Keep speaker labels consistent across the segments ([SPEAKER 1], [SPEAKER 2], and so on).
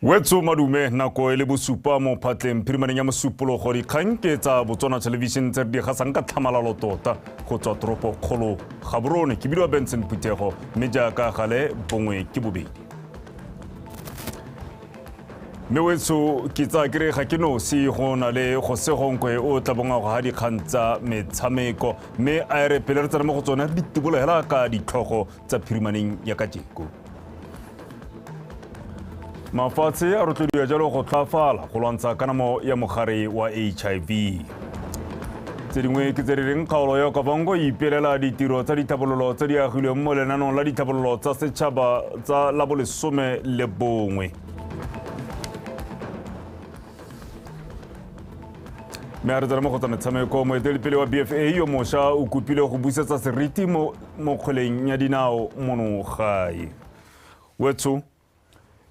[SPEAKER 1] Wetso madume nako e le bosupa mo phatleng phirimaneng ya mosupologo dikgang ke tsa Botswana Television tse re di gasang ka tlhamalalo tota go tswa toropo kgolo Gaborone. Ke bidiwa Benson Phuthego mme jaaka gale bongwe ke bobedi. Mme wetso ke tsaya kere ga ke nosi go na le go segonkwe o tla bongwa go ga dikgang tsa metshameko mme a re pele re tsena mo go tsone re di tibolegela ka ditlhogo tsa phirimaneng ya kajeko. Mafatshe a rotloediwa jalo go tlhwaafala go lwantsha kanamo ya mogare wa HIV. Tse dingwe ke tse di reng kgaolo ya Okavango e ipelela ditiro tsa ditlhabololo tse di agilweng mo lenaneong la ditlhabololo tsa setšhaba tsa la bolesome le bongwe. Mme a re tsena mo go tsa metshameko, moeteledipele wa BFA yo mošwa o kopile go busetsa seriti mo kgweleng ya dinao mono gae. Wetsho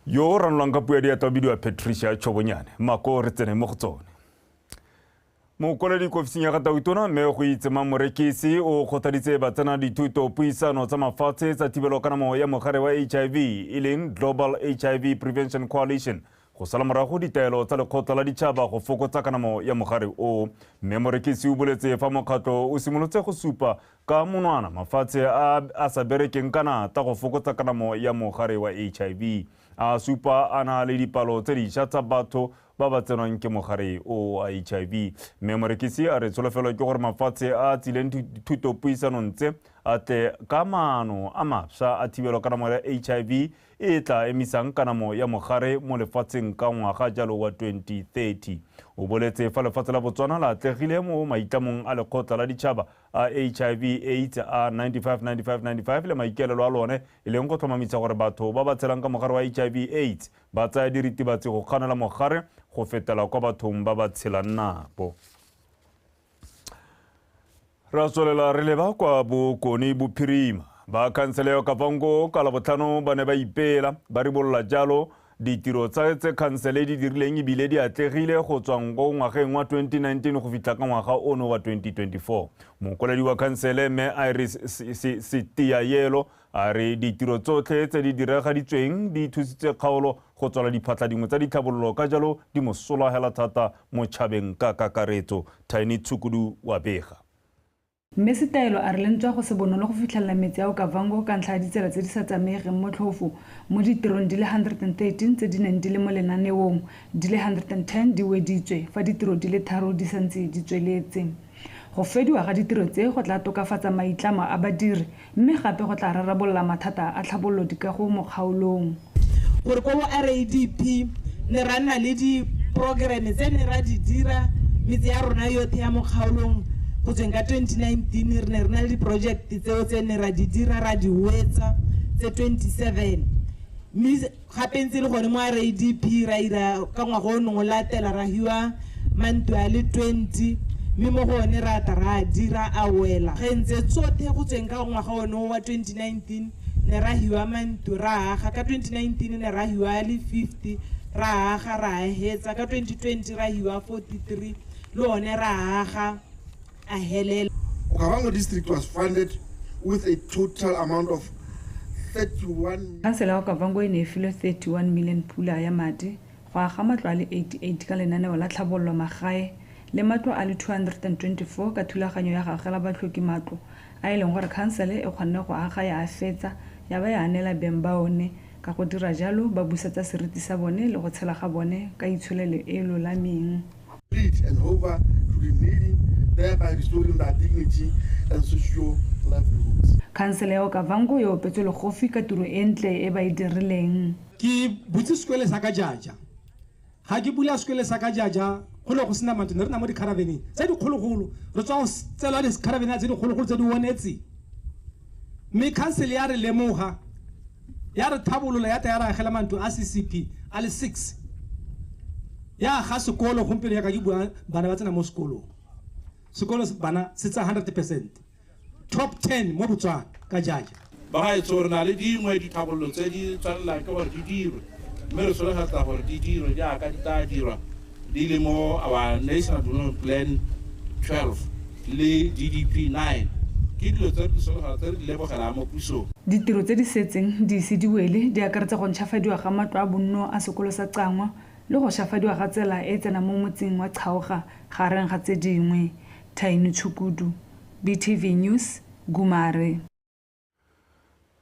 [SPEAKER 1] yo o ranolang ka puo ya diatla o bidiwa Patricia Chobonyane. Mako re tsene mo go tsone. Mokwaledi ofising ya ga Tautona mme go itsemang Morekisi o kgothaditse batsena dithuto puisano tsa mafatshe tsa thibelo kanamo ya mogare wa HIV e leng Global HIV Prevention Coalition go sala morago ditaelo tsa lekgotla la ditšhaba go fokotsa kanamo ya mogare o. Mme Morekisi o boletse fa mokgatlho o simolotse go supa ka monwana mafatshe a a sa berekeng ka natla go fokotsa kanamo ya mogare wa HIV. A supa a na le dipalo tse dišwa tsa batho ba ba tsenwang ke mogare o wa HIV. Mme Morekisi a re tsholofelo ke gore mafatshe a a tsileng thuto puisanong tse a tle ka maano a mafsa a thibelo kanamo ya HIV e tla emisang kanamo ya mogare mo lefatsheng ka ngwaga jalo wa 2030. O boletse fa lefatshe la Botswana la atlegile mo maitlamong a lekgotla la ditšhaba a HIV AIDS a 95-95-95 le maikaelelo a lone e leng go tlhomamisa gore batho ba ba tshelang ka mogare wa HIV AIDS ba tsaya diritibatsi go kganela mogare go fetela kwa bathong ba ba tshelang nabo. Ra tswelela re leba kwa Bokone Bophirima. Ba khansele ya Okavango ka Labotlhano ba ne ba ipeela ba ribolola jalo ditiro tsa tse khansele di dirileng ebile di atlegile go tswa ngo ngwageng wa 2019 go fitlha ka ngwaga ono wa 2024. Mokwaledi wa khansele mme Iris Setiayelo a re ditiro tsotlhe tse di diragaditsweng di thusitse kgaolo go tswala diphatlha dingwe tsa ditlhabololo ka jalo di mosola hela thata mo tšhabeng ka kakaretso. Tiny Tshukudu wa bega.
[SPEAKER 2] Mme Setaelo a re le ntswa go se bonolo go fitlhelela metse ya Okavango ka ntlha ya ditsela tse di sa tsamaegeng motlhofo, mo ditirong di le 113 tse di neng di le mo lenaneong, di le 110 di weditswe, fa ditiro di le tharo di santse di tsweletse. Go fediwa ga ditiro tse go tla tokafatsa maitlamo a badiri mme gape go tla rarabolola mathata a tlhabololo dikago mo kgaolong.
[SPEAKER 3] Gore ko bo RADP ne ra nna le di-programme tse ne ra di dira metse ya rona yotlhe ya mo kgaolong go tsweng ka 2019 re ne re na le di-project tseo tse ne ra di dira ra di wetsa tse 27 mme gape ntse le gone mo RADP ra ira ka ngwaga o nongwe latela ra hiwa mantlo a le 20 mme mo go one ra tla ra dira a wela ge ntse tsotlhe go tsweng ka ngwaga one wa 2019 ne ra hiwa mantlo ra aga ka 2019 ne ra hiwa a le 50 ra aga ra hetsa ka 2020 ra hiwa 43 le one ra aga a helela.
[SPEAKER 4] Okavango district was funded with a total amount of 31.
[SPEAKER 2] Khansele ya Okavango e ne e filwe 31 million pula ya madi go aga matlo a le 88 ka lenaneo la tlhabololo magae le matlo a le 224 ka thulaganyo ya go agela batlhoki matlo a e leng gore khansele e kgonne go aga ya a fetsa ya ba ya neela beng ba one ka go dira jalo ba busetsa seriti sa bone le go tshela ga bone ka itsholelo e lolameng.
[SPEAKER 4] And over to the needy, thereby restoring their dignity and social livelihoods.
[SPEAKER 2] Khansele ya Okavango e opetswe legofi ka tiro e ntle e ba e dirileng.
[SPEAKER 5] Ke butse sekole sa ka jaja. Ga ke bula sekole sa ka jaja go ne go sena mantlo, ne re na mo di-caravaneng tse dikgologolo, re tswa go tselwa di-caravan tse dikgologolo tse di onetse. Mme khansele ya re lemoga, ya re thabolola, ya tla ya re agela mantlo a CCP a le 6. Ya ga sekolo gompieno ya ka ke bua bana ba tsena mo sekolong. Sekolo bana se tsa 100%. Top 10 mo Botswana ka jaja.
[SPEAKER 6] Bagaetsho re na le dingwe ditlhabololo tse di tshwanelang ke gore di dirwe mme re solofetsa gore di dirwe jaaka di tla dirwa di le mo our National Development Plan 12 le DDP 9. Ke dilo tse re di solofela, tse re di lebogelang mo pusong.
[SPEAKER 2] Ditiro tse di setseng di ise di wele di akaretsa go ntšhafadiwa ga matlo a bonno a sekolo sa Qangwa le go šafadiwa ga tsela e e tsenang mo motseng wa Chauga gareng ga tse dingwe. Thaini Tshukudu, BTV News, Gumare.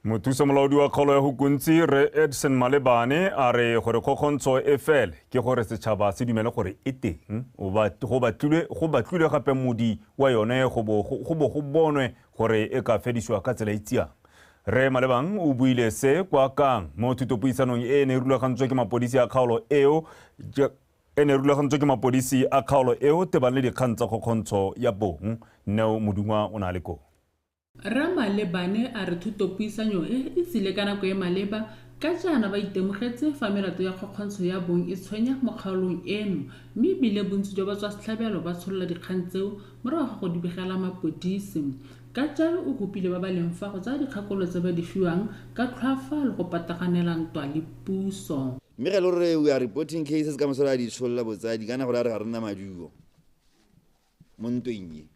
[SPEAKER 1] Mothusa molaodi wa kgaolo ya Hukuntsi Rre Edson Malebane a re gore kgokgontsho e fele ke gore setšhaba se dumele gore e teng, go batlilwe gape modi wa yone go bo go bonwe gore e ka fedisiwa ka tsela e tsiang. Rre Malebang o buile se kwa Kang mo thutopuisanong e ne e rulagantswe ke mapodisi a kgaolo eo e ne e rulagantswe ke mapodisi a kgaolo eo tebang le dikgang tsa kgokgontsho ya bong. Neo Modungwa o ne a le koo.
[SPEAKER 7] Rre Malebane a re thutopuisanyo e e tsile ka nako e maleba ka jaana ba itemogetse fa melato ya kgokgontsho ya bong e tshwenya mo kgaolong eno, mme ebile bontsi jwa batswasetlhabelo ba tsholola dikgang tseo morago ga go di begela mapodisi. Ka jalo o kopile ba ba leng fa go tsaya dikgakololo tse ba di fiwang ka tlhoafalo go pataganela ntwa le puso.
[SPEAKER 8] Mme ga e le gore we are reporting cases ka moso re a di tsholola botsadi kana gore a re ga re nna maduo mo ntweng e.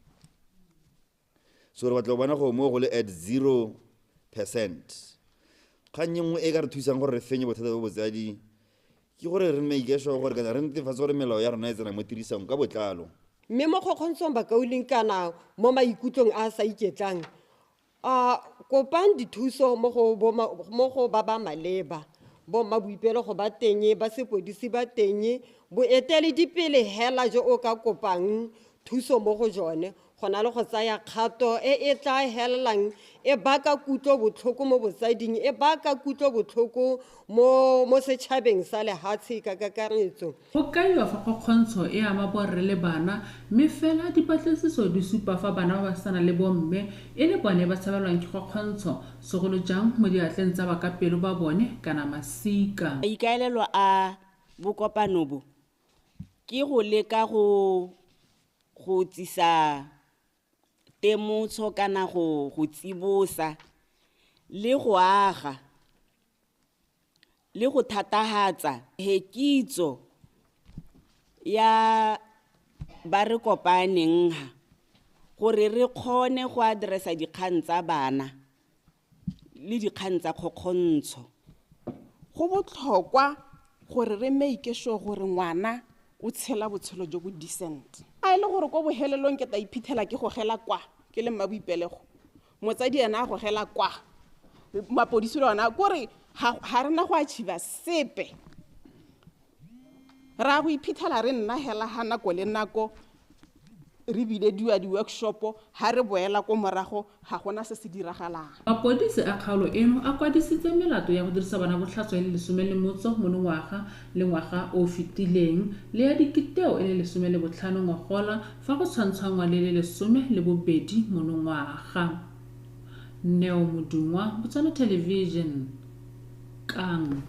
[SPEAKER 8] So re batla go bona go mo go le at 0%. Kgang e nngwe e ka re thusang gore re fenye bothata bo botsadi ke gore re make sure gore kana re netefatse gore melao ya rona e tsena mo tirisong ka botlalo.
[SPEAKER 9] Mme mo kgokgontshong bakauleng kana mo maikutlong a sa iketlang, kopang dithuso mo go ba ba maleba, bo mmaboipelo go ba teng, ba sepodisi ba teng, boeteledipele hela jo o ka kopang thuso mo go jone, go na le go tsaya kgato e e tla helelang e baka kutlobotlhoko mo botsading, e baka kutlobotlhoko mo setšhabeng sa lehatshe ka kakaretso.
[SPEAKER 7] Go kaiwa fa kgokgontsho e ama borre le bana, mme fela dipatlisiso di supa fa bana ba basetsana le bomme e le bone ba tshabelwang ke kgokgontsho, segolo jang mo diatleng tsa bakapelo ba bone kana masika.
[SPEAKER 10] Maikaelelo a bokopano bo ke go leka go tsisa temotsho kana go tsibosa le go aga le go thatahatsa hekitso ya ba re kopaneng ha gore re kgone go addressa dikgang tsa bana le dikgang tsa kgokgontsho.
[SPEAKER 3] Go botlhokwa gore re make sure gore ngwana o tshela botshelo jo bo decent. A e le gore ko bohelelong ke tla iphitlhela ke gogela kwa ke le mmaboipelego, motsadi ena a gogela kwa, mapodisi le ona, kore ga rena go achieve sepe. Ra go iphitlhela re nna hela ha nako le nako re bilediwa di-workshop, ha re boela ko morago ga gona se se diragalang.
[SPEAKER 7] Mapodisi a kgaolo eno a kwadisitse melato ya go dirisa bana botlhaswa e le 18 monongwaga le ngwaga o fetileng le ya dikiteo e le 15 ngogola fa go tshwantshwangwa le le 12 monongwaga. Neo Modungwa, Botswana Television, Kang.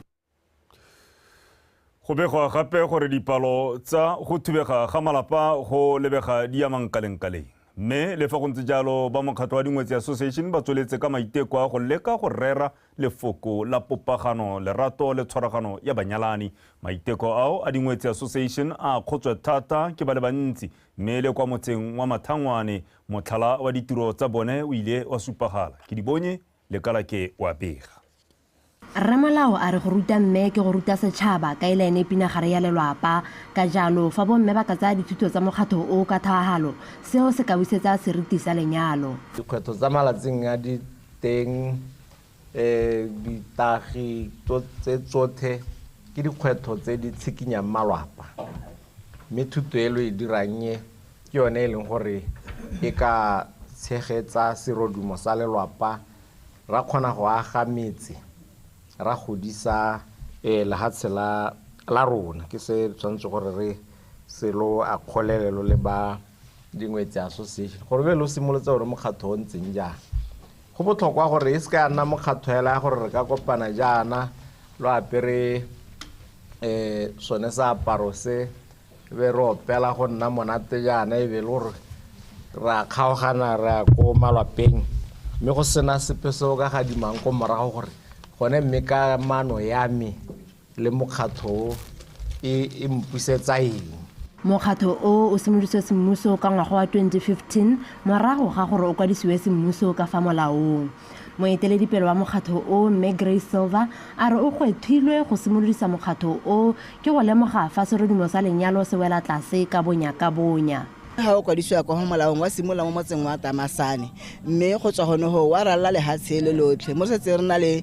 [SPEAKER 1] Go begwa gape gore dipalo tsa go thubega ga malapa go lebega di amang kaleng-kaleng. Mme le fa go ntse jalo ba mokgatlho wa Dingwetsi Association ba tsweletse ka maiteko a go leka go rera lefoko la popagano, lerato le tshwaragano ya banyalani. Maiteko ao a Dingwetsi Association a kgotswe thata ke ba le bantsi, mme le kwa motseng wa Mathangwane motlhala wa ditiro tsa bone o ile wa supagala. Ke di bonye lekala ke wa bega.
[SPEAKER 11] Rramolao a re go ruta mme ke go ruta setšhaba ka e le ene pinagare ya lelwapa. Ka jalo fa bomme ba ka tsaya dithuto tsa mokgatho o ka tlhagalo, seo se ka busetsa seriti sa lenyalo.
[SPEAKER 12] Dikgwetlho tsa malatsing a di teng, ditagi tse tsotlhe ke dikgwetlho tse di tshikinyang malwapa. Mme thuto e lo e dirang e ke yone e leng gore e ka tshegetsa serodumo sa lelwapa, ra kgona go aga metse, ra godisa lehatshe la rona. Ke se tshwanetse gore re se lo akgolelelo le ba Dingwetsi Association gore be lo simolotse gore mokgatho o ntseng jang. Go botlhokwa gore e se ka ya nna mokgatho hela ya gore re ka kopana jaana lo apere sone seaparo se be re opela go nna monate jaana, e be le gore re a kgaogana re ya ko malwapeng, mme go sena sepe se o ka gadimang ko morago gore gone mme ka mano ya me le mokgatho o e mpusetsa eng.
[SPEAKER 11] Mokgatho o o simolodiswe semmuso ka ngwaga wa 2015 morago ga gore o kwadisiwe semmuso ka fa molaong. Moeteledipele wa mokgatho o, Mme Grace Silver, a re o gwethilwe go simolodisa mokgatho o ke go lemoga fa serodumo sa lenyalo se wela tlase ka bonya ka bonya.
[SPEAKER 13] Ga o kwadisiwa kwa go molaong wa simolola mo motseng wa Tamasane, mme go tswa gone go wa ralala lehatshe le lotlhe. Mo setse re na le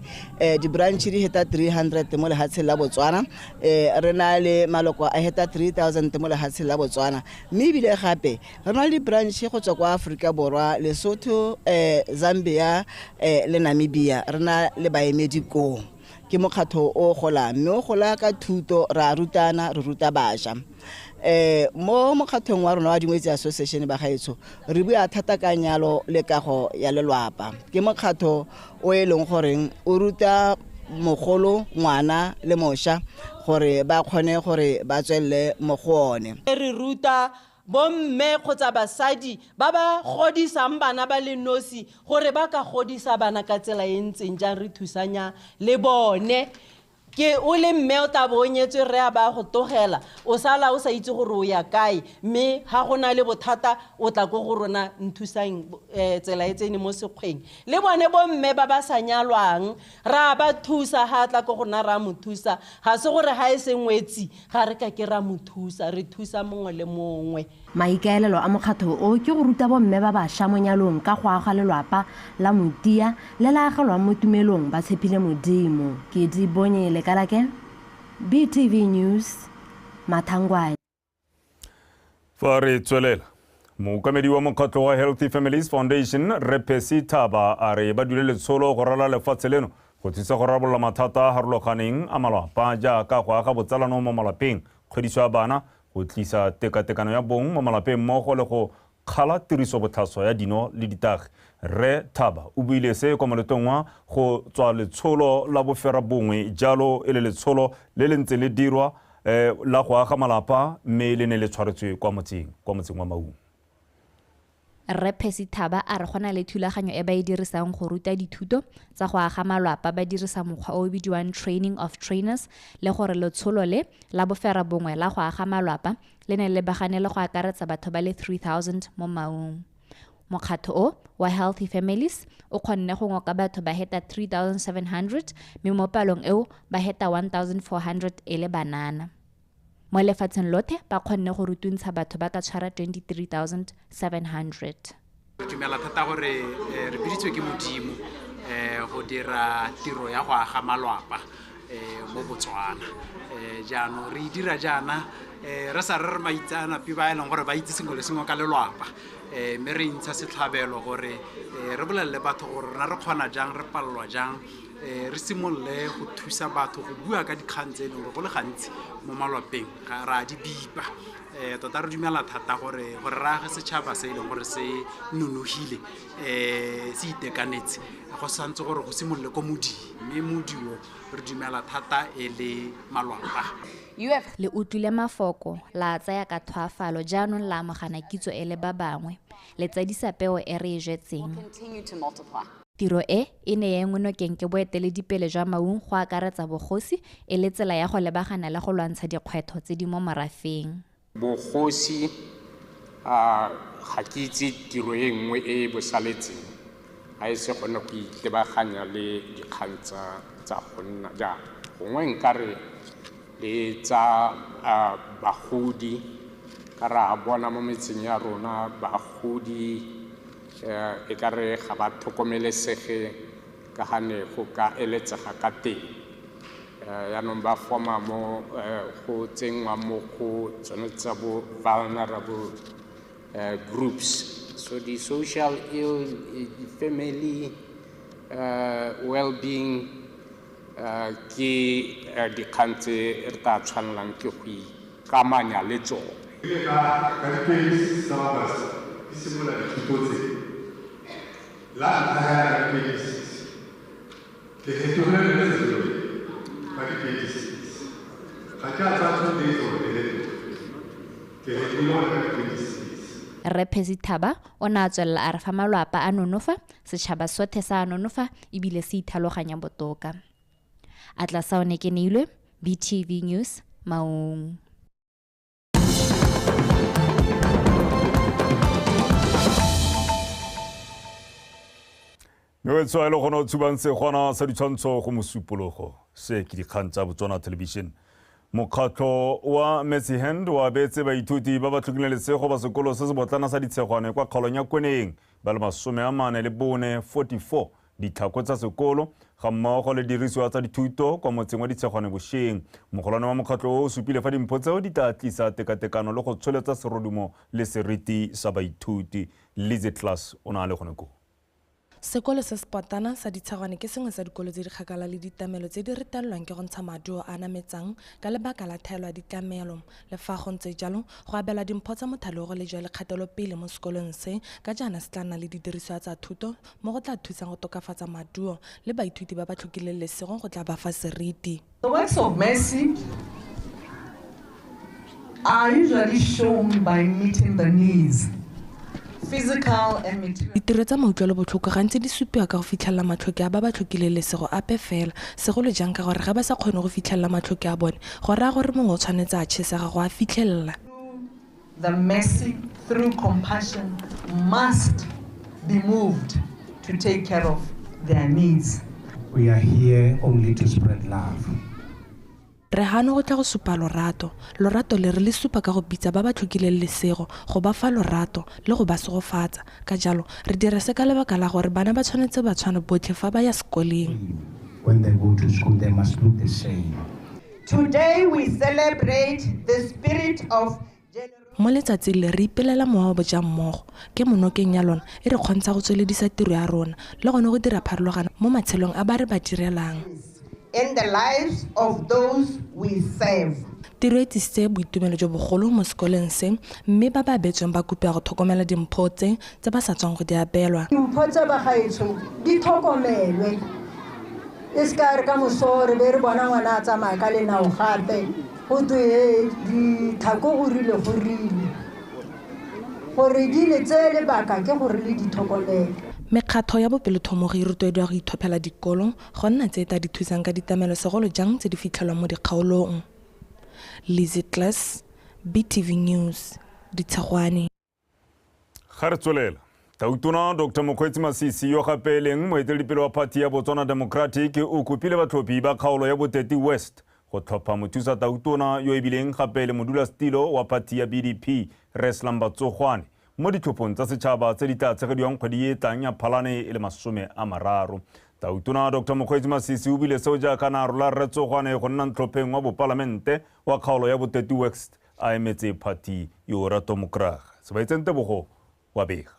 [SPEAKER 13] di-branch di heta 300 mo lehatsheng la Botswana, re na le maloko a heta 3000 mo lehatsheng la Botswana, mme ebile gape re na le di-branch go tswa kwa Aforika Borwa, Lesotho, Zambia le Namibia. Re na le baemedi koo. Ke mokgatho o golang, mme o gola ka thuto, re a rutana, re ruta bašwa. Mo mokgathong wa rona wa Dingwetsi Association ba gaetsho, re bua thata ka nyalo le kago ya lelwapa. Ke mokgatho o e leng goreng o ruta mogolo, ngwana le mošwa gore ba kgone gore ba tswelele mo go one.
[SPEAKER 14] Re ruta bomme kgotsa basadi ba ba godisang bana ba le nosi gore ba ka godisa bana ka tsela e ntseng jang, re thusanya le bone. Ke o le mme o tla bo o nyetswe, rre a ba go togela, o sala o sa itse gore o ya kae, mme ga go na le bothata o tla ko go rona, nthusang tsela e tsene mo sekgweng. Le bone bomme ba ba sa nyalwang ra ba thusa, ga tla ko go rona ra mo thusa. Ga se gore ga e se ngwetsi ga re ka ke ra mo thusa, re thusa mongwe le mongwe.
[SPEAKER 11] Maikaelelo a mokgatho o ke go ruta bomme ba bašwa mo nyalong ka go aga lelwapa la motia le la agelwang mo tumelong ba tshepile Modimo. Ke di bonye Lekalake, BTV News, Mathangwane.
[SPEAKER 1] Fa re tswelela, mookamedi wa mokgatlho wa Healthy Families Foundation, Rre Percy Thaba, a re ba dule letsholo go ralala lefatshe leno go thusa go rarabolola mathata a harologaneng a malapa jaaka go aga botsalano mo malapeng, kgwediso ya bana, go tlisa tekatekano ya bong mo malapeng mmogo le go kgala tiriso botlhaswa ya dino le ditagi. Rre Thaba o buile se kwa moletlong wa go tswa letsholo la bofera bongwe jalo e le letsholo le le ntse le dirwa la go aga malapa, mme le ne le tshwaretswe kwa motseng wa Maung.
[SPEAKER 15] Rre Percy Thaba a re go na le thulaganyo e ba e dirisang go ruta dithuto tsa go aga malwapa ba dirisa mokgwa o bidiwang training of trainers, le gore letsholo le la bofera bongwe la go aga malwapa le ne le lebagane le go akaretsa batho ba le 3000 mo Maung. Mokgatho o wa Healthy Families o kgonne go ngoka batho ba heta 3700, mme mo palong eo ba heta 1400 e le banana. Mo lefatsheng lothe ba kgonne go rutuntsha batho ba ka tshwara 23,700.
[SPEAKER 16] Re dumela thata gore re biditswe ke Modimo go dira tiro ya go aga malwapa mo Botswana. Jaanong re dira jaana re sa re re maitseanape ba e leng gore ba itse sengwe le sengwe ka lelwapa, mme re ntsha setlhabelo gore re bolelele batho gore rona re kgona jang, re palelwa jang, re simolole go thusa batho go bua ka dikgang tse e leng gore go le gantsi mo malwapeng ga re a di bipa. Tota re dumela thata gore re age setšhaba se e leng gore se nonogile, se itekanetse, go santse gore go simolole ko moding, mme modi o re dumela thata e le malwapa.
[SPEAKER 15] Le utlwile mafoko, la tsaya ka tlhoafalo, jaanong la amogana kitso e le ba bangwe, le tsadisa peo e re e jetseng. Tiro e e ne ya engwe nokeng ke boeteledipele jwa Maung go akaretsa bogosi e le tsela ya go lebagana le go lwantsha dikgwetlho tse di mo morafeng.
[SPEAKER 17] Bogosi ga ke itse tiro e nngwe e e bosaletseng ga e se gone go itebaganya le dikgang tsa go nna jaana, gongwe nkare le tsa bagodi, ka re a bona mo metseng ya rona bagodi e ka re ga ba tlhokomelesege ka ga ne go ka eletsega ka teng. Yaanong ba forma mo go tsenngwa mo go tsone tsa bo vulnerable groups. So the social ill, the family well-being ke dikgang tse re tla tshwanelang ke go ikamanya le tsone.
[SPEAKER 18] Ka di-26 tsa August ke simolola dithuto tse. La ntlha ya ka 26 ke fetogile le letsatsi ka di-26 ga ke a tsaya 2 days gore ke fetoge, ke fetogile ka di-26.
[SPEAKER 15] Rre Percy Thaba o ne a tswelela a re fa malwapa a nonofa, setšhaba sotlhe sa a nonofa ebile se ithaloganya botoka. Atlasaone Keneilwe, BTV News, Maung.
[SPEAKER 1] Moetso a le gona o tshubang segwana sa ditshwantsho go mosupologo. Se ke dikgang tsa Botswana Television. Mokgatlho wa Mercy Hand o abetse baithuti ba ba tlhokileng lesego ba sekolo se se botlana sa Ditshegwane kwa kgaolong ya Kweneng ba le 44 44 ditlhako tsa sekolo ga mmogo le dirisiwa tsa dithuto kwa motseng wa Ditshegwane bošeng. Mogolwane wa mokgatlho o o supile fa dimpho tseo di tla tlisa tekatekano le go tsholetsa serodumo le seriti sa baithuti. Lizzy Class o ne a le gone koo.
[SPEAKER 19] Sekolo se se potlana sa Ditshegwane ke sengwe sa dikolo tse di kgakala le ditlamelo tse di retelelwang ke go ntsha maduo a a nametsang ka lebaka la thaelo ya ditlamelo. Le fa go ntse jalo, go abelwa dimpho tsa mothale o go lejwa le kgatelopele mo sekolong se ka jaana se tla nna le didirisiwa tsa thuto mo go tla thusang go tokafatsa maduo le baithuti ba ba tlhokileng lesego go tla ba fa seriti.
[SPEAKER 20] The works of mercy are usually shown by meeting the needs.
[SPEAKER 19] Ditiro tsa mautlwelobotlhoko gantsi di supiwa ka go fitlhelela matlhoke a ba ba tlhokileng lesego ape fela, segolo jang ka gore ga ba sa kgone go fitlhelela matlhoke a bone, go raya gore mongwe o tshwanetse a tšhesega go a fitlhelela.
[SPEAKER 20] The mercy through compassion must be moved to take care of their needs.
[SPEAKER 21] We are here only to spread love.
[SPEAKER 19] Re gano go tla go supa lorato. Lorato le re le supa ka go bitsa ba ba tlhokileng lesego, go ba fa lorato le go ba segofatsa. Ka jalo, re dira se ka lebaka la gore bana ba tshwanetse ba tshwane botlhe fa ba ya sekoleng.
[SPEAKER 21] When they go to school, they must look the same.
[SPEAKER 20] Today we celebrate the spirit of
[SPEAKER 19] Mo letsatsing le re ipelela mowa wa bojammogo. Ke monokeng ya lona e re kgontsha go tsweledisa tiro ya rona le gone go dira pharologano mo matshelong a ba re ba direlang.
[SPEAKER 20] In the lives of those we serve.
[SPEAKER 19] Tiro e tlisitse boitumelo jo bogolo mo sekolong se mme ba ba abetsweng ba kopiwa go tlhokomela dimpho tse tse ba sa tswang go di abelwa.
[SPEAKER 22] Dimpho tse bagaetsho di tlhokomelwe. E se ka re ka moso re be re bona ngwana a tsamaya ka lenao gape go twe ditlhako go rile go rile. Gore di le tseye lebaka ke gore le di tlhokomele.
[SPEAKER 19] Mekgatho ya bopelothomogi e rotloediwa go ithophela dikolo go nna tse e tla di thusang ka ditlamelo segolo jang tse di fitlhelwang mo dikgaolong. Lizzy Class, BTV News, Ditshegwane.
[SPEAKER 1] Ga re tswelela. Tautona Dr. Mokgweetsi Masisi yo gape e leng moeteledipele wa phathi ya Botswana Democratic o kopile batlhophi ba kgaolo ya Boteti West go tlhopha mothusa tautona yo e bileng gape le modulasetilo wa phathi ya BDP Rre Slumber Tsogwane mo ditlhophong tsa setšhaba tse di tla tshegediwang kgwedi e tlang ya Phalane e le 30. Tautona Dr. Mokgweetsi Masisi o bile seo jaaka na rola Rre Tsogwane go nna ntlhopheng wa bopalamente wa kgaolo ya Boteti West a emetse phathi yo Rato Mokraga. Sebaitseng Tebogo wa bega.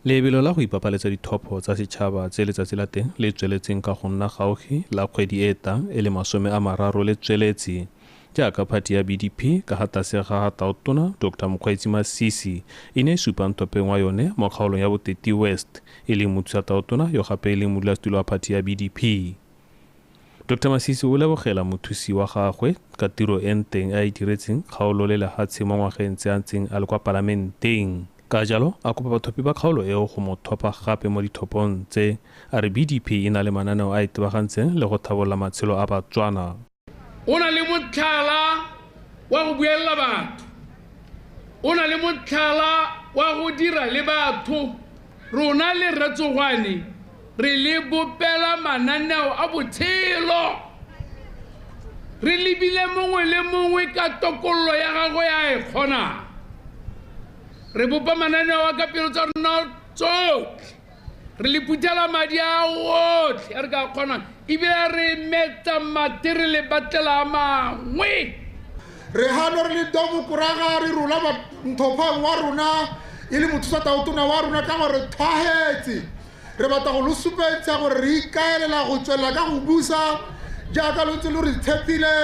[SPEAKER 23] Lebelo la go ipapaletsa dithopho tsa setšhaba tse letsatsi la teng le tsweletseng ka go nna gaufi la kgwedi e tlang e le 30 le tsweletse. Jaaka phathi ya BDP ka ga tlase ga tautona Dr. Mokgweetsi Masisi e ne e supa ntlhopheng wa yone mo kgaolong ya Boteti West e leng mothusa tautona yo gape e leng modulasetilo wa phathi ya BDP. Dr. Masisi o lebogela mothusi wa gagwe ka tiro e nteng a e diretseng kgaolo le lehatshe mo ngwageng tse a ntseng a le kwa palamenteng. Ka jalo a kopa batlhophi ba kgaolo eo go mo thopha gape mo dithopong tse a re BDP e na le mananeo a e tebagantseng le go tlhabolola matshelo a Batswana.
[SPEAKER 24] O na le motlhala wa go buelela batho, o na le motlhala wa go dira le batho. Rona le Rre Tsogwane re le bopela mananeo a botshelo, re lebile mongwe le mongwe ka tokololo ya gagwe ya e kgonang. Re bopa mananeo a ka pelo tsa rona tsotlhe, re le phuthela madi a otlhe a re ka kgonang, ebile re metsa mate re le batlela a mangwe.
[SPEAKER 4] Re hano re le Domokuraga re rola ntlhopheng wa rona e le mothusa tautona wa rona ka gore thwahetse. Re batla go lo supentsha gore re ikaelela go tswelela ka go busa jaaka lo ntse lo re tshepile.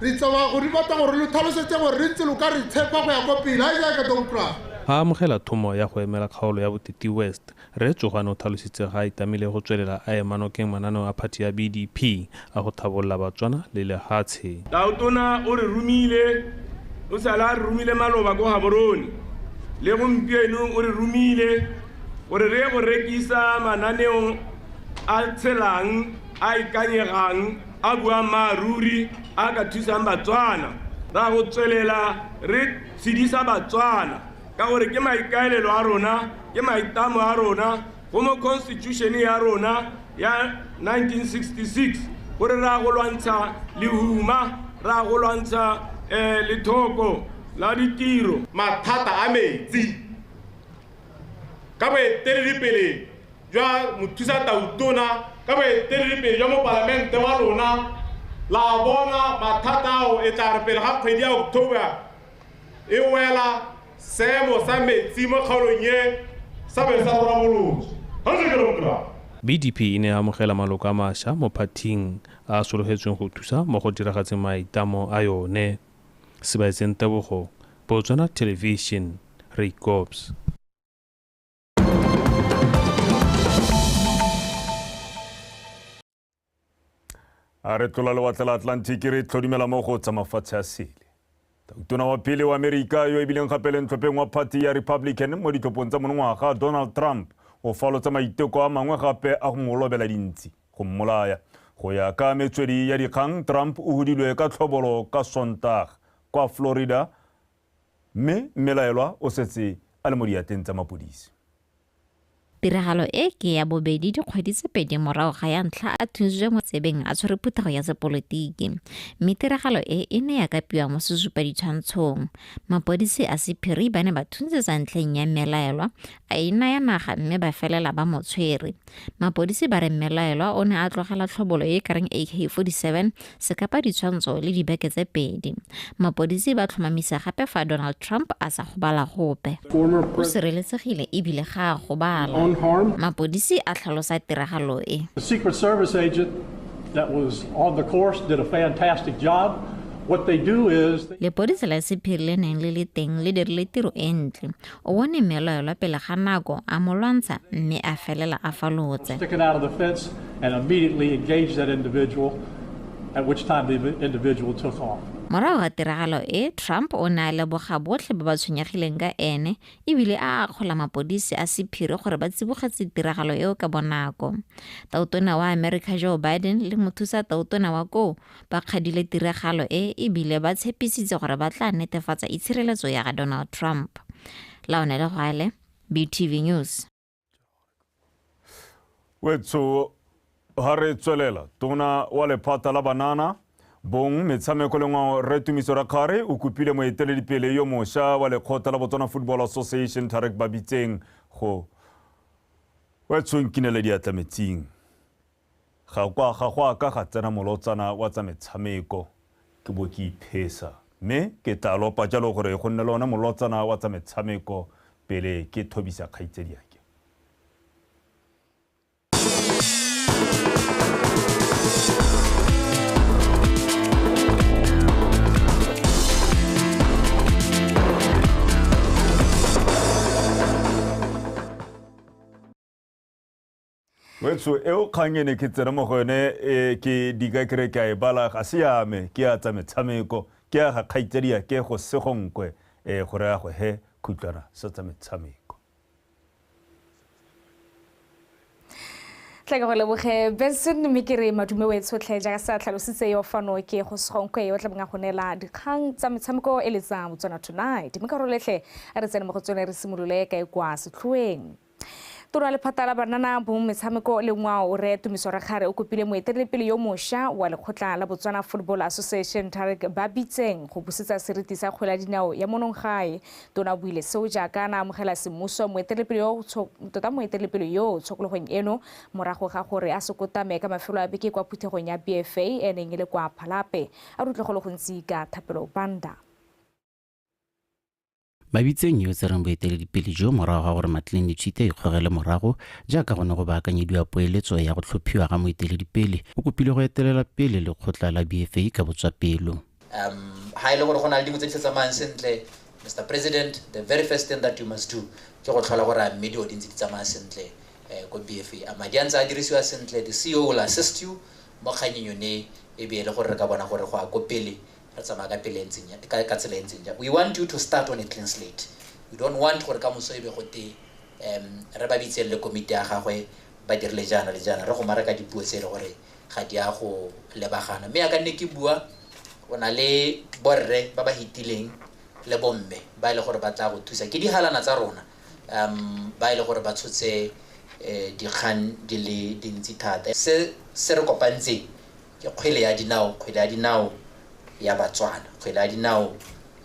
[SPEAKER 4] Re tsamaya go re batla gore lo tlhalosetse gore re ntse lo ka re tshepa go ya kwa pele ha e jaaka Domokuraga.
[SPEAKER 23] A amogela thomo ya go emela kgaolo ya Boteti West, Rre Tsogwane o tlhalositse ga a itamile go tswelela a ema nokeng mananeo a phathi ya BDP a go tlhabolola Batswana le lehatshe.
[SPEAKER 25] Tautona o re romile, o sala a re romile maloba ko Gaborone, le gompieno o re romile gore re ye go rekisa mananeo a tshelang, a ikanyegang, a boammaaruri, a ka thusang Batswana. Ra go tswelela re tshedisa Batswana ka gore ke maikaelelo a rona, ke maitlamo a rona Go mo constitution ya rona ya 1966 gore re a go lwantsha lehuma, re a go lwantsha lethoko la ditiro.
[SPEAKER 2] Mathata a metsi ka boeteledipele jwa mothusa tautona, ka boeteledipele jwa mopalamente wa rona, la bona mathata ao e tla re pele ga kgwedi ya October e wela seemo sa metsi mo kgaolong e sa be sa rarabolotswe.
[SPEAKER 23] BDP e ne ya amogela maloko a mašwa mo phathing a a sologetsweng go thusa mo go diragatseng maitlamo a yone. Sebaetseng Tebogo, Botswana Television, Rakops.
[SPEAKER 1] A re tlola lewatle la Atlantic re tlhodumela mo go tsa mafatshe a sele. Tautona wa pele wa Amerika yo e bileng gape le ntlhopheng wa party ya Republican mo ditlhophong tsa monongwaga Donald Trump o falotsa maiteko a mangwe gape a go mo lobela dintsi go mmolaya. Go ya ka metswedi ya dikgang, Trump o hudilwe ka tlhobolo ka Sondag kwa Florida, mme mmelaelwa o setse a le mo diatleng tsa mapodisi.
[SPEAKER 5] Tiragalo e ke ya bobedi dikgwedi tse pedi morago ga ya ntlha a thuntswe mo tsebeng a tshwere phuthego ya sepolotiki, mme tiragalo e e ne ya kapiwa mo sesupaditshwantshong. Mapodisi a sephiri ba ne ba thuntsetsa ntlheng ya mmelaelwa a e naya naga mme ba felela ba mo tshwere. Mapodisi ba re mmelaelwa o ne a tlogela tlhobolo e kareng AK-47, sekapa ditshwantsho le dibeke tse pedi. Mapodisi ba tlhomamisa gape fa Donald Trump a sa gobala gope. O sireletsegile ebile ga a gobala. Mapodisi a tlhalosa tiragalo e.
[SPEAKER 6] The Secret Service agent that was on the course did a fantastic job. What they do is
[SPEAKER 5] Lepodisi la sephiri le neng le le teng le dirile tiro e ntle. O bone mmelaelwa pele ga nako a mo lwantsha mme a felela a falotse.
[SPEAKER 6] sticking out of the fence and immediately engaged that individual, at which time the individual took off.
[SPEAKER 5] Morago ga tiragalo e, Trump o ne a leboga botlhe ba ba tshwenyegileng ka ene ebile a akgola mapodisi a sephiri gore ba tsibogetse tiragalo eo ka bonako. Tautona wa America Joe Biden le mothusa tautona wa koo ba kgadile tiragalo e ebile ba tshepisitse gore ba tla netefatsa itshireletso ya ga Donald Trump. Laone Legwale, BTV News.
[SPEAKER 1] Wetso ha re tswelela, tona wa lephata la banana bong metshameko le ngwao Rre Tumiso Rakgare o kopile moeteledipele yo mošwa wa lekgotla la Botswana Football Association Tarek Babitseng go wetso nkinele diatla metsing. Ga kwa ga go a ka ga tsena molotsana wa tsa metshameko ke bo ke iphesa, mme ke tla lopa jalo gore go nne le ona molotsana wa tsa metshameko pele ke thobisa kgaitsedi yake. Wetso eo kgang e ne ke tsena mo go yone ke dika kere ke a e bala ga se ya me, ke ya tsa metshameko, ke ya ga kgaitsedi ya ke go segonkwe gore ya go he khutlwana sa tsa metshameko.
[SPEAKER 8] Tla ke go leboge Benson, mme ke re madume o e tshotlhe jaaka sa tlhalositse yo fano ke go segonkwe yo tla bong a go neela dikgang tsa metshameko e le tsa Botswana Tonight. Mme ka roletlhe a re tsene mo go tsone re simolole ka e kwa setlhoeng. Tona lephata la banana bong metshameko le ngwao Rre Tumiso Rakgare o kopile moeteledipele yo mošwa wa lekgotla la Botswana Football Association Tarek Babitseng go busetsa seriti sa kgwele ya dinao ya mononggae. Tona o buile seo jaaka a na amogela semmuso moeteledipele yo tshokologong eno morago ga gore a sokotame ka mafelo a beke kwa phuthegong ya BFA e neng e le kwa Phalape. A rutle go le gontsi ka Thapelo Banda.
[SPEAKER 9] Babitseng yo tsereng boeteledipele jo morago ga gore Maclean Nchite ikgogele morago jaaka go ne go baakanyediwa poeletso ya go tlhophiwa ga moeteledipele, o kopile go etelela pele lekgotla la BFA ka botswapelo.
[SPEAKER 26] Ha e le gore go na le dingwe tse di sa tsamayang sentle, Mr. President, the very first thing that you must do ke go tlhola gore a mme dilo di ntse di tsamaya sentle ko BFA. A madi a ntse a dirisiwa sentle, the CEO will assist you mo kganyeng yone e be e le gore re ka bona gore go ya ko pele re tsamaya ka pele e ntseng ya, ka tsela e ntseng jang. We want you to start on a clean slate. We don't want gore ka moso e be gote re ba bitseng le komiti ya gagwe ba dirile jaana le jaana, re go mara ka dipuo tse e le gore ga di a go lebagana. Mme ya ka nne ke bua, o na le borre ba ba hitileng le bomme ba e le gore ba tla go thusa. Ke dihalana tsa rona ba e le gore ba tshotse Dikgang di le dintsi thata. Se se re kopantseng ke kgwele ya dinao, kgwele ya dinao ya Batswana, kgwele ya dinao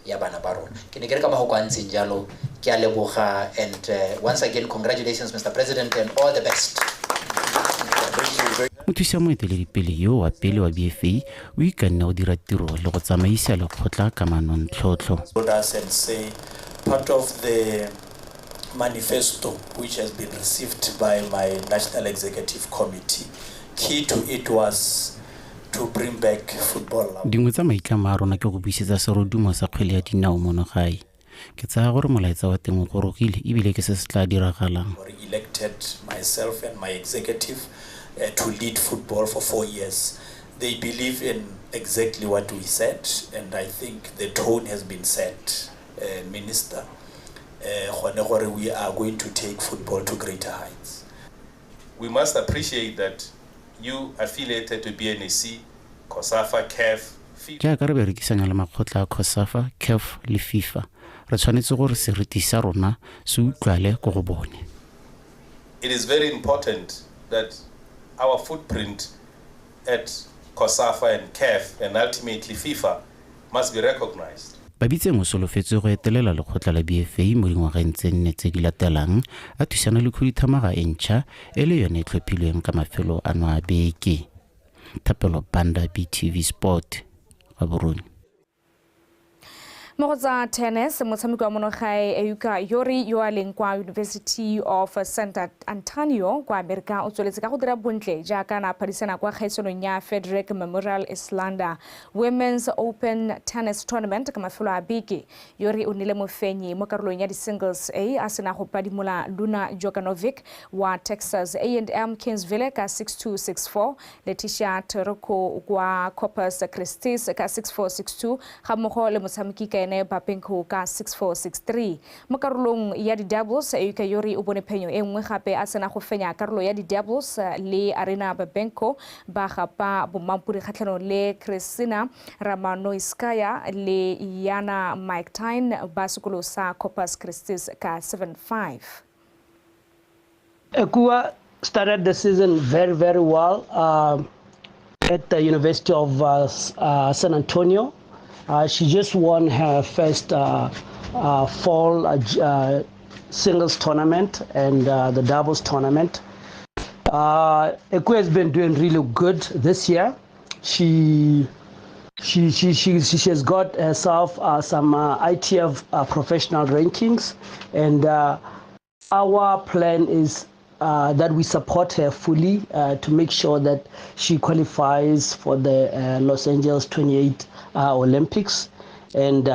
[SPEAKER 26] ya bana ba rona. Ke ne ke re ka mahoko a ntseng jalo, ke a leboga, and once again congratulations Mr. President and all the best.
[SPEAKER 9] Mothusa moeteledipele yo wa pele wa BFA o ikanne go dira tiro le go tsamaisa lekgotla ka manontlhotlho.
[SPEAKER 3] And say part of the manifesto which has been received by my National Executive Committee, key to it was to bring back football.
[SPEAKER 9] Dingwe tsa maitlamo a rona ke go buisetsa serodumo sa kgwele ya dinao mono gae. Ke tsaya gore molaetsa wa teng o gorogile ebile ke se se tla diragalang.
[SPEAKER 3] Elected myself and my executive to lead football for 4 years. They believe in exactly what we said, and I think the tone has been set, Minister. Gone gore we are going to take football to greater heights.
[SPEAKER 7] We must appreciate that you affiliated to BNSC, COSAFA, CAF, FIFA.
[SPEAKER 9] Jaaka re berekisana le makgotla a COSAFA, CAF le FIFA, re tshwanetse gore seriti sa rona se utlwale ko go bone.
[SPEAKER 7] It is very important that our footprint at COSAFA and CAF and ultimately FIFA must be recognized.
[SPEAKER 9] Babitseng o solofetse go etelela lekgotla la BFA mo dingwageng tse 4 tse di latelang, a thusana le khuduthamaga e ntšha e le yone e tlhophilweng ka mafelo ano a beke. Thapelo Banda, BTV Sport, Gaborone.
[SPEAKER 8] Mo go tsa tennis, motshameki wa monogae Euka Yori yo a leng kwa University of San Antonio kwa Amerika o tsweletse ka go dira bontle jaaka na phadisana kwa kgaisanong ya Frederick Memorial Islander Women's Open Tennis Tournament ka mafelo a beke. Yori o nnile mofenyi mo karolong ya di-singles A a sena go padimola Luna Jokanovic wa Texas A&M Kingsville ka 6-2, 6-4, Leticia Toroko kwa Corpus Christi ka 6-4, 6-2, ga mmogo le motshameki ka ene Bapenko ka 6-4, 6-3. Mo karolong ya di-doubles, Euka Yori o bone phenyo e nngwe gape a sena go fenya karolo ya di-doubles le Arena Babenko ba gapa bomampudi kgatlhanong le Kristina Ramanoiskaya le Yana Mike ba sekolo sa Corpus Christi ka 7-5.
[SPEAKER 10] Ekua started the season very, very well at the University of San Antonio. She just won her first fall singles tournament and the doubles tournament. Ekua has been doing really good this year. She has got herself some ITF professional rankings, and our plan is that we support her fully to make sure that she qualifies for the Los Angeles 28 Olympics, and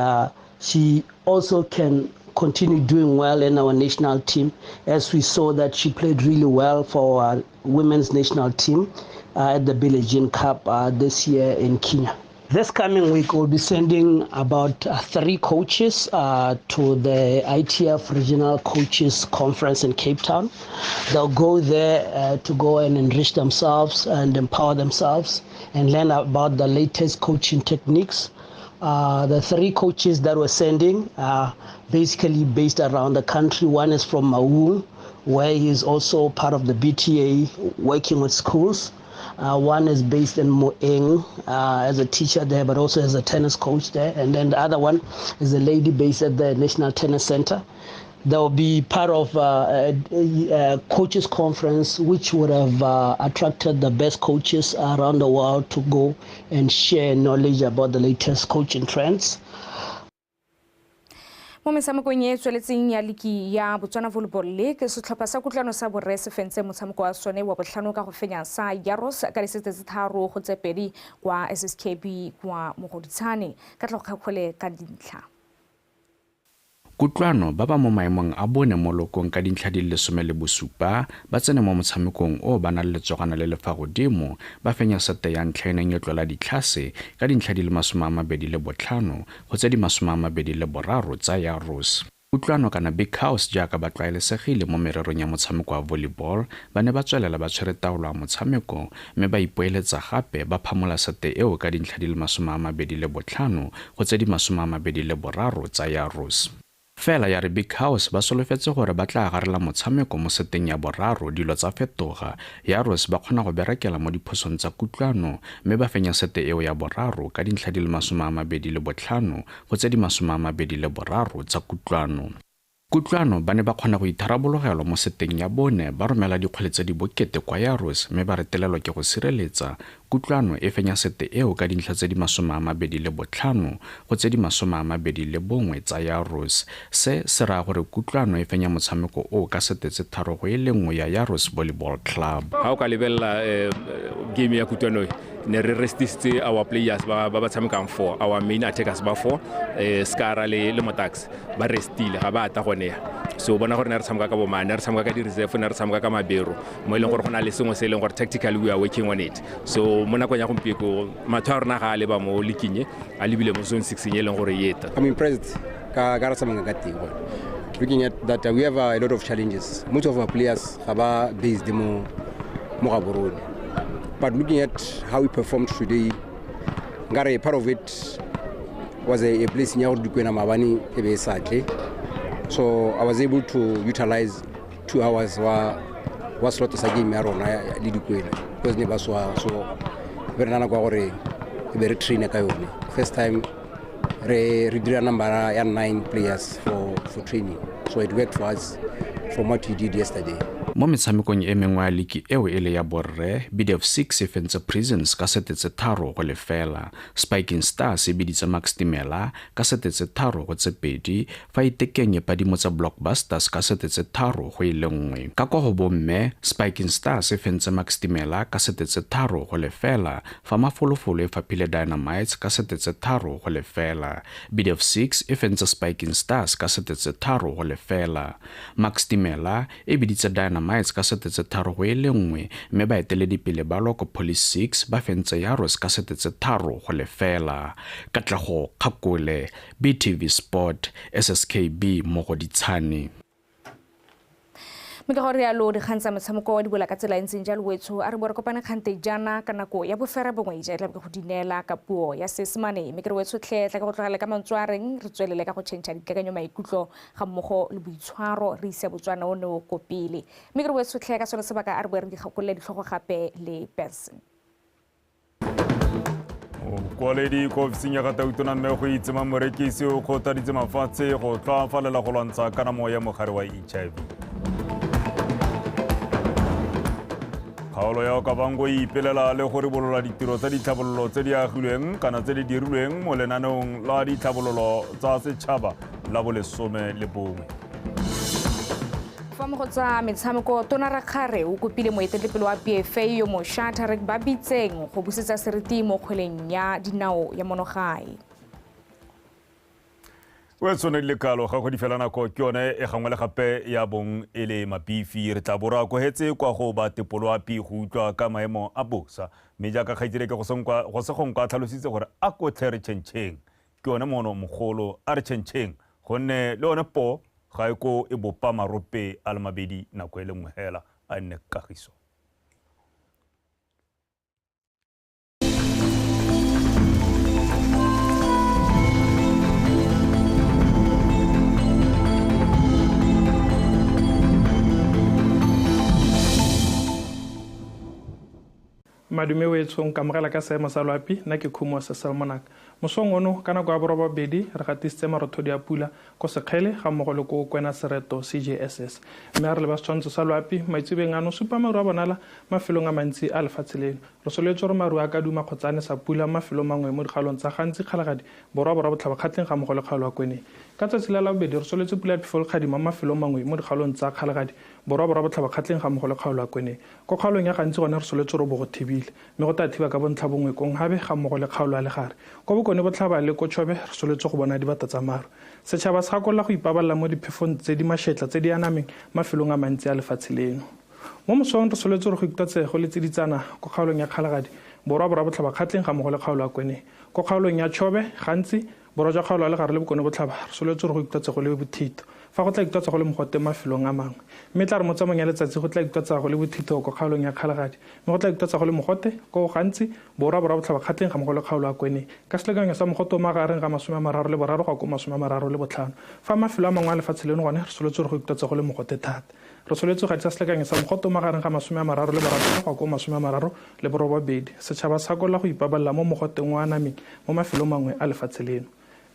[SPEAKER 10] she also can continue doing well in our national team, as we saw that she played really well for our women's national team at the Billie Jean Cup this year in Kenya. This coming week, we'll be sending about 3 coaches to the ITF Regional Coaches Conference in Cape Town. They'll go there to go and enrich themselves and empower themselves and learn about the latest coaching techniques. The 3 coaches that we're sending are basically based around the country. One is from Maun, where he is also part of the BTA, working with schools. One is based in Moeng as a teacher there, but also as a tennis coach there. And then the other one is a lady based at the National Tennis Center. They'll be part of a coaches conference, which would have attracted the best coaches around the world to go and share knowledge about the latest coaching trends.
[SPEAKER 8] Mo metshamekong e tsweletseng ya liki ya Botswana Volleyball League, setlhopha sa Kutlwano sa borre se fentse motshameko wa sone wa botlhano ka go fenya sa Yaros ka disete tse 3-2 kwa SSKB kwa Mogoditshane. Ka tlhokgakgole ka dintlha.
[SPEAKER 12] Kutlwano ba ba mo maemong a bone mo lokong ka dintlha di le 17 ba tsene mo motshamekong o ba nang le letsogana le le fa godimo, ba fenya sete ya ntlha e neng e tlola ditlhase ka dintlha di le 25 go tse di 23 tsa Yaros. Kutlwano kana Big House jaaka ba tlwaelesegile mo mererong ya motshameko wa volleyball ba ne ba tswelela ba tshwere taolo ya motshameko mme ba ipoeletsa gape ba phamola sete eo ka dintlha di le 25 go tse di 23 tsa Yaros. Fela ya re Big House ba solofetse gore ba tla garela motshameko mo seteng ya boraro dilo tsa fetoga. Yaros ba kgona go berekela mo diphosong tsa Kutlwano mme ba fenya sete eo ya boraro ka dintlha di le 25 go tse di 23 tsa Kutlwano. Kutlwano ba ne ba kgona go itharabologelwa mo seteng ya bone ba romela dikgwele tse di bokete kwa Yaros mme ba retelelwa ke go sireletsa. Kutlwano e fenya sete eo ka dintlha tse di 25 go tse di 21 tsa Yaros. Se se raya gore Kutlwano e fenya motshameko o ka sete tse 3-1 ya Yaros Volleyball Club.
[SPEAKER 11] Ha o ka lebelela game ya Kutlwano ne re restisitse our players ba ba tshamekang 4, our main attackers ba 4, Skara le Motax ba restile ga ba ata gone. So bona gore ne re tshameka ka bomane, ne re tshameka ka di-reserve, ne re tshameka ka mabero mo e leng gore go na le sengwe se e leng gore tactically we are working on it. So mo nakong ya gompieko matho a rona ga a leba mo leaking e a lebile mo zone 6 e leng gore e eta.
[SPEAKER 13] I'm impressed ka re tshameka ka teng. Looking at that we have a lot of challenges. Most of our players ga ba based mo Gaborone. But looking at how we performed today, nkare part of it was a blessing ya gore Dikwena maabane e be e sa tle. So I was able to utilize 2 hours wa slot sa game ya rona le Dikwena because ne ba swa, so be re nana kwa gore e be re train ka yone. First time re dira number ya 9 players for training, so it worked for us from what we did yesterday.
[SPEAKER 12] Mo metshamekong e mengwe ya liki eo e le ya borre, BDF 6 e fentse Prisons ka sete tse 3-0. Spiking Stars e biditse Max Timela ka sete tse 3-2, fa Itekeng e padimo tsa Blockbusters ka sete tse 3-1. Ka kwa go bomme, Spiking Stars e fentse Max Timela ka sete tse 3-0, fa Mafolofolo e faphile Dynamites ka sete tse 3-0. BDF 6 e fentse Spiking Stars ka sete tse 3-0. Max Timela e biditse Dynamites ka sete tse 3-1, mme baeteledipele ba Loko Police 6 ba fentse Yaros ka sete tse 3-0. Katlego Kgakole, BTV Sport, SSKB Mogoditshane.
[SPEAKER 8] Mme ka gore yalo dikgang tsa metshameko di bola ka tsela e ntseng jalo wetsho, a re bo re kopane kgante jaana ka nako ya bofera bongwe ja e tla be go di neela ka puo ya Seesemane. Mme ke re wetsho tlhe tla ka go tlogela ka mantswe a reng re tswelele ka go tšhentšha dikakanyo maikutlo ga mmogo le boitshwaro re ise Botswana o ne o ko pele. Mme ke re wetsho tlhe ka sone sebaka a re bo re dikgakolole ditlhogo gape le Benson.
[SPEAKER 1] Mokwaledi ko ofising ya ga Tautona mme go itsema Morekisi o kgothaditse mafatshe go tlhoafalela go lwantsha kanamo ya mogare wa HIV. Kgaolo ya Okavango e ipelela le go ribolola ditiro tsa ditlhabololo tse di agilweng kana tse di dirilweng mo lenaneong la ditlhabololo tsa setšhaba la bo 11.
[SPEAKER 8] Fa mo go tsa metshameko, Tona Rakgare o kopile moeteledipele wa BFA yo mošwa Tarek Babitseng go busetsa seriti mo kgweleng ya dinao ya monogae.
[SPEAKER 1] O tshwanetse kalo ga go di fela nako ke yone e gangwe le gape ya bong e le mabifi. Re tla bo re akogetse kwa go ba tepoloapi go utlwa ka maemo a bosa, mme jaaka kgaitsedi ke go segong kwa tlhalositse gore a kotlhe re tšhentšheng ke yone mono mogolo a re tšhentšheng, gonne le yone po ga e ko e bopa marope a le mabedi nako e le nngwe hela a nne kagiso.
[SPEAKER 14] Madume wetsho nkamogela ka seemo sa loapi, nna ke Khumo Seselmonak. Mosong ono ka nako ya borobabedi re gatisitse marothodi a pula ko Sekgele ga mmogo le ko Kwena Sereto CJSS. Mme a re leba setshwantsho sa loapi maitsebeng ano supa maru a bonala mafelong a mantsi a lefatshe leno. Re sololetse gore maru a ka duma kgotsa a nesa pula mafelong mangwe mo dikgaolong tsa Gantsi, Kgalagadi, Borwa, Borwa Botlhaba, Kgatleng ga mmogo le kgaolo ya Kweneng. Ka tsatsi la Labobedi re sololetse pula ya phefo le kgadima mo mafelong mangwe mo dikgaolong tsa Kgalagadi, Borwa, Borwa Botlhaba, Kgatleng ga mmogo le kgaolo ya Kweneng. Ko kgaolong ya Gantsi gone re sololetse gore bo go thibile, mme go tla thiba ka bontlha bongwe kong gabe ga mmogo le kgaolo ya Legare. Ko Bokone Botlhaba le ko Chobe re sololetse go bona dibata tsa maru. Setšhaba se gakolola go ipabalela mo diphefong tse di mašetla tse di anameng mafelong a mantsi a lefatshe leno. Mo mosong re sololetse gore go ikutlwa le tsiditsana ko kgaolong ya Kgalagadi, Borwa, Borwa Botlhaba, Kgatleng ga mmogo le kgaolo ya Kweneng. Ko kgaolong ya Chobe, Gantsi, Borwa jwa kgaolo ya Legare le Bokone Botlhaba re solofetse gore go ikutlwatsa go le bothito, fa go tla ikutlwatsa go le mogote mo mafelong a mangwe. Mme tla re mo tsamaong ya letsatsi go tla ikutlwatsa go le bothito ko kgaolong ya Kgalagadi, mme go tla ikutlwatsa go le mogote ko gantsi borwa borwa botlhaba Kgatleng ga mmogo le kgaolo ya Kweneng, ka selekanyo sa mogote o magareng ga 33 go ya ko 35. Fa mafelo a mangwe a lefatshe leno gone re solofetse gore go ikutlwatsa go le mogote thata. Re solofetse go gatisa selekanyo sa mogote o magareng ga 36 go ya ko 38. Setšhaba sa kolla go ipabalela mo mogoteng o anameng mo mafelong mangwe a lefatshe leno.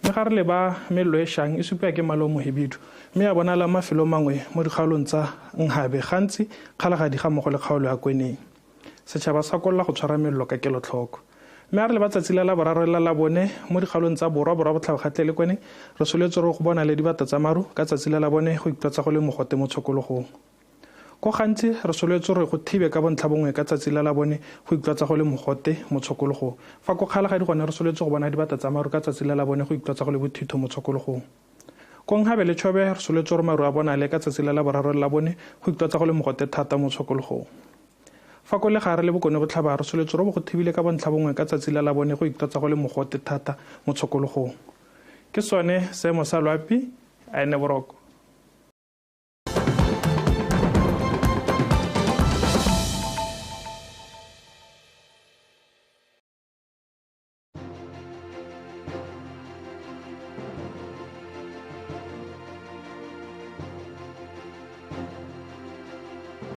[SPEAKER 14] Mme ga re leba mello e šang e supiwa ke mmala o mohibidu, mme ya bonala mo mafelong mangwe mo dikgaolong tsa Nhabe, gantsi Kgalagadi ga mmogo le kgaolo ya Kweneng. Setšhaba sa kolla go tshwara mello ka kelotlhoko. Mme a re leba tsatsi la Laboraro le la Labone mo dikgaolong tsa Borwa, Borwa Botlhaba Kgatleng le Kweneng, re solofetse gore go bonale dibata tsa maru ka tsatsi la Labone go ikutlwatsa go le mogote mo tshokologong. Ko gantsi re solofetse gore go thibe ka bontlha bongwe ka tsatsi la Labone go ikutlwatsa go le mogote mo tshokologong. Fa ko Kgalagadi gone re solofetse go bona dibata tsa maru ka tsatsi la Labone go ikutlwatsa go le bothitho mo tshokologong. Ko Nhabe le Chobe re solofetse gore maru a bonale ka tsatsi la Laboraro le Labone go ikutlwatsa go le mogote thata mo tshokologong. Fa ko Legare le Bokone Botlhaba re solofetse gore go thibile ka bontlha bongwe ka tsatsi la Labone go ikutlwatsa go le mogote thata mo tshokologong. Ke sone seemo sa loapi, a ene boroko.